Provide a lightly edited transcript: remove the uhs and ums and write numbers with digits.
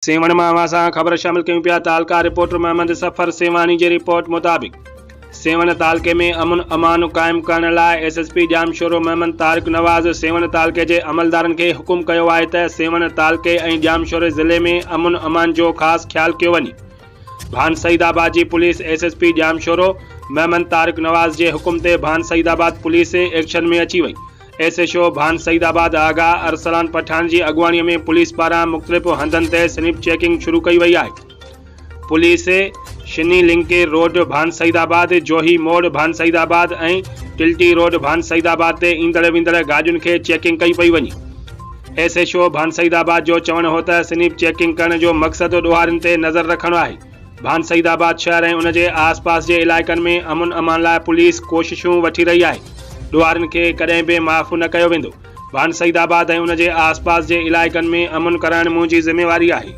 سيوهڻ مان اوهان سان خبر شامل ڪيون پيا تعلقه رپورٽر محمد صفر سيوهاڻي جي رپورٽ مطابق سيوهڻ تعلقي ۾ امن امان قائم ڪرڻ لاء S S P Jamshoro Muhammad Tariq Nawaz Sehwan تعلقي جي عملدارن کي حڪم ڪيو آهي ته سيوهڻ تعلقي ۽ ڄامشوري ضلعي ۾ امن امان جو خاص خيال ڪيو وڃي. ڀان سعيد آباد جي police S S P Jamshoro Muhammad Tariq Nawaz جي حڪم تي ڀان سعيد آباد پوليس ايڪشن ۾ اچي وئي. S H O Bhan Saeedabad Agha Arsalan Pathan جي اڳواڻي ۾ پوليس پاران مختلف هنڌن تي سنيپ چيڪنگ شروع ڪئي وئي آهي. پوليس شني لنڪي روڊ ڀان سعيد آباد، جوهي موڙ ڀان سعيد آباد ۽ ٽلٽي روڊ ڀان سعيد آباد تي ايندڙ ويندڙ گاڏين کي چيڪنگ ڪئي پئي وڃي. S H O Bhan Saeedabad جو چوڻ هو ته سنيپ چيڪنگ ڪرڻ جو مقصد ڏوهارين تي نظر رکڻ آهي. ڀان سعيد آباد شهر ۽ ان جي آس پاس جي علائقن ۾ امن امان لاء پوليس ڪوششون وٺي رهي آهي. ڏوهارين کي ڪڏهن به معاف نه ڪيو ويندو. ڀان سعيد آباد ۽ ان جي آس پاس جي علائقن ۾ امن ڪرائڻ منهنجي ذميواري آهي.